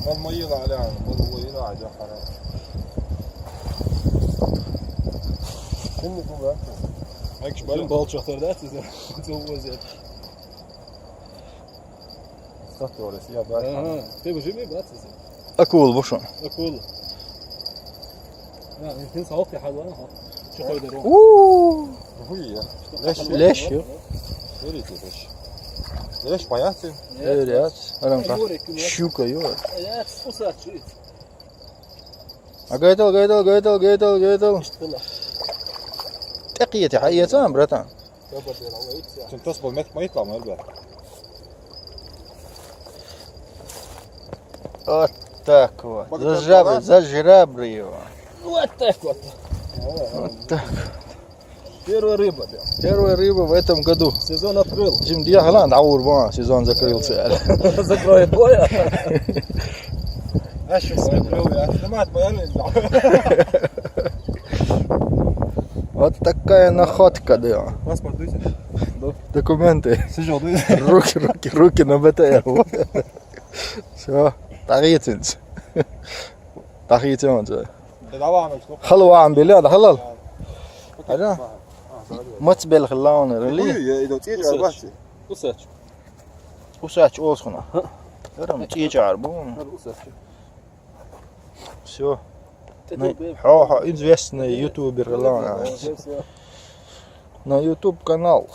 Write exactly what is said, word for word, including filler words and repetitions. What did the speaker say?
Мал ма йиълагӀа, мал ма йиълагӀа, дӀахьара. Хинна губа. Айкш Бажим бал-, балчохтар дац иза? Цо вазет. Скатторис, я бача. Ага, те бажими бац иза. Акула бу шун. Акула. Ха, ин салхи хьалана, ха. Чу хойдер. У. Хуя. Леш. Леш ю. Верите, леш. Леш паяци. Верят. Арам ка. Щука ю. Я, вкуса чует. А гайтал, гайтал, гайтал, гайтал, гайтал. Иштта хила. ТӀакхийта, хьаэца, братан. Цун тас бал мет ма йитла, ма, ребят. Вот так вот. Бага зажрабри, так, да? Зажрабри его. Вот так вот. Вот так. Первая рыба, да. Первая рыба в этом году. Сезон открыл. Жим дия халан, даур ба, сезон закрылся. Закроет боя. А что, смотрю, я снимать боялись, да. Вот такая находка, да. Паспорт дуйте. Документы. Сижу дуйте. Руки, руки, руки на Б Т Р. Все. Таритинс. Таритинс. Халван билад, халал. Ага. Мац бел халван рели. Усач. Усач. Усач олсуна. Ярам, чичар бу. Усач. Все. Хо, хо, известный ютубер халван. На YouTube канал.